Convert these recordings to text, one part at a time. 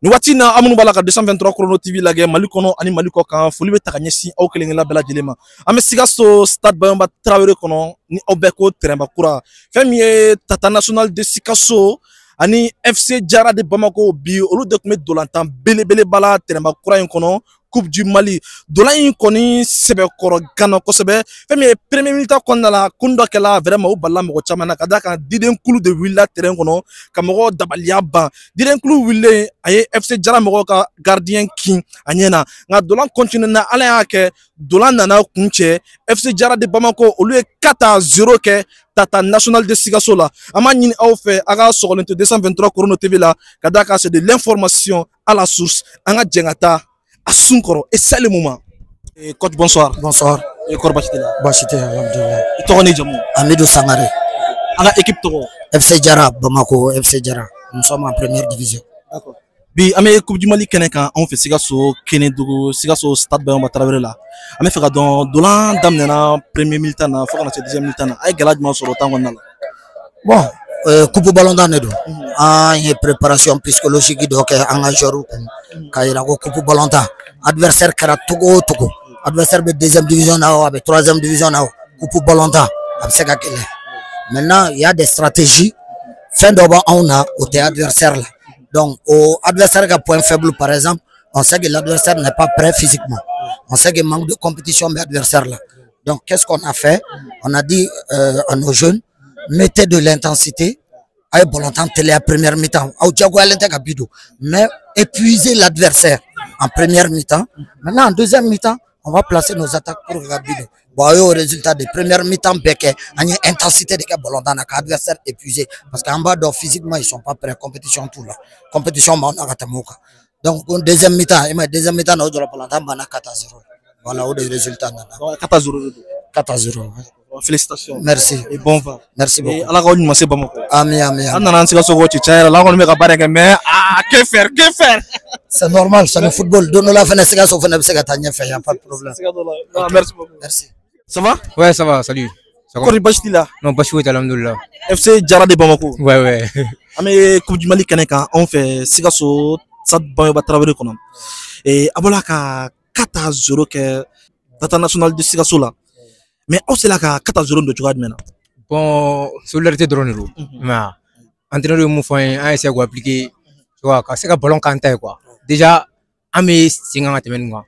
Nin waati in na, aw minnu b'a la ka 223 Chrono TV lajɛ Mali kɔnɔ ani Mali kɔ kan, foli bɛ ta ka ɲɛsin aw kelen kelenna bɛɛ lajɛlen ma. An bɛ Sikaso, Stade Bayonba Tarawele kɔnɔ, ni aw bɛɛ ko tɛrɛnba kura. Fɛn min ye Tata National de Sikaso ani FC Jara de Bamako, bi olu de tun bɛ dolantan belebeleba la tɛrɛnba kura in kɔnɔ, Coupe du Mali. Dolan in kɔni sɛbɛkɔrɔ gana kosɛbɛ. Fɛn min ye premier mi-temps kɔnɔna la, kun dɔ kɛla, vraiment o balila mɔgɔ caman na, ka d'a kan diden kulu de wulila terrain kɔnɔ ka mɔgɔw dabaliya ban. Diden kulu wulilen, a ye FC Jara mɔgɔw ka gardien kin a ɲɛ na. Nka dolan continue na, Ala y'a kɛ dolan nana kun cɛ. FC Jara de Bamako, olu ye 4-0 kɛ Tata National de Sikaso la. An b'a ɲini aw fɛ, a ka sɔgɔlen to 223 Chrono TV la, ka d'a kan c'est de l'information à la source. An ka jɛn ka taa a sun kɔrɔ et c'est le moment. Et coach, bonsoir. Bonsoir. Et kɔrɔ, baasi tɛ la? Baasi tɛ, alhamdulilah. I tɔgɔ n'i jamu? Amidou Sangare. An ka équipe tɔgɔ? FC Jara Bamako, FC Jara. Nous sommes en première division. D'accord. Bi an bɛ Coupe du Mali kɛnɛ kan anw fɛ Sikaso Kenedugu, Sikaso Stade Bayonba Tarawele la. An bɛ fɛ ka dɔn, dolan daminɛna premier mi-temps na fo ka na se deuxième mi-temps na, a ye gɛlɛya jumɛn sɔrɔ o temps kɔnɔna la? Bon, coupe ballon de don. An ye préparation psychologique dɔ kɛ an ka joueurs kun k'a yira ko coupe ballon adversaire kɛra togo o togo, adversaire bɛ deuxième division na o, a bɛ troisième division na o, coupe ballon a bɛ se ka gɛlɛya. Maintenant, il y a des stratégies, fɛn dɔ b'anw na, o tɛ adversaire la. Donc o adversaire ka point faible, par exemple, on sait que l'adversaire n'est pas prêt physiquement, on sait qu'il manque de compétition mais adversaire là. Donc qu'est-ce qu'on a fait? On a dit à nos jeunes: mettez de l'intensité, a ye ballontan teliya première mi-temps, aw diyagoyalen tɛ ka bi don, mais épuiser l'adversaire en première mi-temps. Maintenant, en deuxième mi-temps, on va placer nos attaques pour ka bi don. Bon, a y'o résultat de première mi-temps bɛɛ kɛ, an ye intensité de kɛ ballontan na ka adversaire épuiser, parce que an b'a dɔn physiquement ils sont pas prêts, compétition t'u la, compétition b'anw na ka tɛmɛ o kan. Donc deuxième mi-temps, e ma ye, deuxième mi-temps na o jɔra, ballontan banna 4-0. Voilà, o de résultat nana. 4-0 de don. 4-0, ouais. Félicitations. Merci. Et bon vent. Merci Et beaucoup. Ala k'aw ɲuman se Bamako. Ami, ami. An Ami. nana an Sikaso ko ci tiɲɛ yɛrɛ la, an kɔni bɛ ka baara kɛ, mais ah, que faire, que faire? C'est normal, c'est le football. Don dɔ la fɛnɛ, Sikaso fɛnɛ bɛ se ka taa ɲɛfɛ, y a pas de problème. Siga t'o la. Non, merci beaucoup. Merci. Ça va? Ouais, ça va, salut. Ça va? Kɔri, baasi t'i la? Non, baasi foyi tɛ, alhamdoulilah. FC Jara de Bamako. Ouais. An bɛ Coupe du Mali kɛnɛ kan anw fɛ Sikaso, Stade Bayoba Tarawele kɔnɔ. Et a bɔla ka 4-0 kɛ Tata National de Sikaso la. Mais aw sera ka 4-0 don cogoya jumɛn na? Bon, solidarité dɔrɔn de don. Mais entraîneur ye mun fɔ an ye, an essaie k'o appliquer, tu vois, ka se ka ballon k'an ta ye quoi. Déjà, an bɛ sen kan ka tɛmɛ nin kan.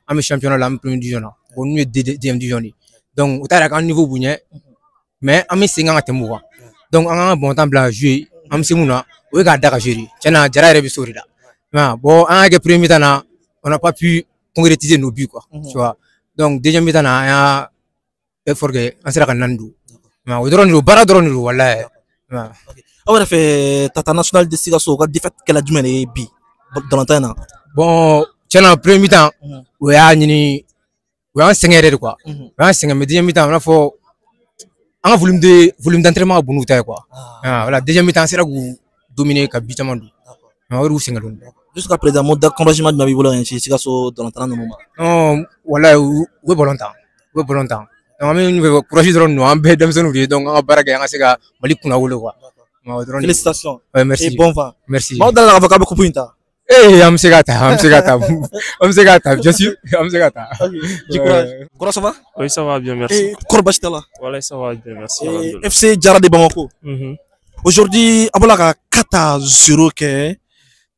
An bɛ championnat la, an bɛ première division na. Bon, ninnu ye deuxième division de ye. Donc, o t'a yira k'an niveau b'u ɲɛ, mais an bɛ sen kan ka tɛmɛ u kan. Donc, an k'an ka ballon bila jouer, an bɛ se mun na, o ye k'a da ka jouer de. Tiɲɛ na, Jara yɛrɛ bɛ se o de la. Mais bon, an y'a kɛ premier mi-temps na, on n'a pas pu concrétiser nos buts quoi, tu vois. Donc, deuxième mi-temps na, an y'a effort kɛ, an sera ka naani don. Mais o dɔrɔn de don, baara dɔrɔn de don, walahi. Ouais. Aw yɛrɛ fɛ, Tata National de Sikaso ka défaite kɛla jumɛn de ye bi balontan in na? Bon, tiɲɛ na, premier mi-temps, o y'a ɲini, o y'an sɛgɛn yɛrɛ de quoi. O y'an sɛgɛn, mais deuxième mi-temps, i n'a fɔ an ka volume d'entraînement ka bon n'u ta ye quoi. Ah, voilà, deuxième mi-temps, an sera k'u dominer ka but caman don. Mais o de y'u sɛgɛn dɔɔni. Jusqu'à présent, mot d'encouragement jumɛn b'i bolo ka ɲɛsin Sikaso balontanna ninnu ma? Non, walahi, u bɛ ballon tan. U bɛ ballon tan. Donc an bɛ min fɛ, courage dɔrɔn don, an bɛɛ ye denmisɛnninw de ye, donc an ka baara kɛ, an ka se ka Mali kunna wolo quoi. Mais o dɔrɔn de. Félicitations. Ouais, merci. Et bon vent. Merci. Maaw dala k'a fɔ k'a bɛ coupe in ta. Eh, an bɛ se k'a ta, an bɛ se k'a ta, an bɛ se k'a ta, bien sûr, an bɛ se k'a ta. Du courage. Kɔrɔ, ça va? Oui, ça va bien, merci. Et kɔrɔ, baasi t'a la? Voilà, ça va bien, merci. Et Alhamdoulilah. FC Jara de Bamako. Aujourd'hui, a bɔla ka 4-0 kɛ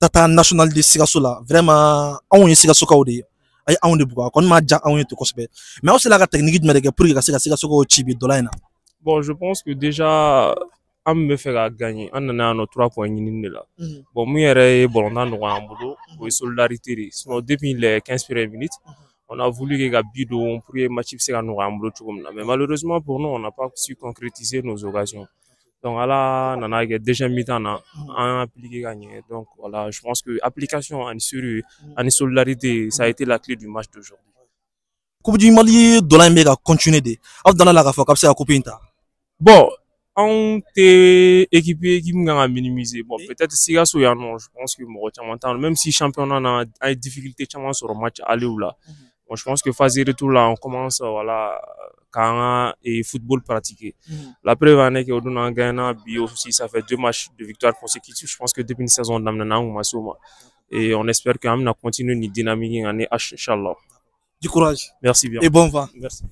Tata National de Sikaso la. Vraiment, anw ye Sikasokaw de ye. A ye anw de bugɔ. A kɔni ma diya anw ye ten kosɛbɛ. Mais aw sera ka technique jumɛn de kɛ pour que ka se ka Sikasokaw ci bi dolan in na? Bon, je pense que déjà, an bɛ fɛ ka gagner. An nana yan nɔ 3 points ɲinini de la. Bon, mun yɛrɛ ye balontan nɔgɔya an bolo, o ye solidarité de ye. Sinon, depuis les 15 premières minutes, on a voulu que ka but don pour que match bɛ se ka nɔgɔya an bolo cogo min na. Mais malheureusement pour nous, on n'a pas su concrétiser nos occasions. Donc, Ala nana kɛ deuxième mi-temps na, an y'a appliqué ka ɲɛ. Donc, voilà, je pense que application ani sérieux ani solidarité, ça a été la clé du match d'aujourd'hui. Coupe du Mali dolan in bɛ ka continuer de. Aw dala la k'a fɔ k'a bɛ se ka coupe in ta? Bon, anw tɛ équipe ye, équipe min kan ka minimiser. Bon, peut-être Sikaso yan nɔ, je pense que mɔgɔ caman t'an même si championnat na, an ye difficulté caman sɔrɔ match aller la. Bon, je pense que phase retour la, on commence, voilà, k'an ka football pratiquer. La preuve en est que o don an gagné bi aussi, ça fait deux matchs de victoire consécutifs. Je pense que depuis une saison daminɛ na, an kun ma se o ma. Et on espère qu'an bɛna continuer nin dynamique in ani H, inchallah. Du courage. Merci bien. Et bon vent. Merci.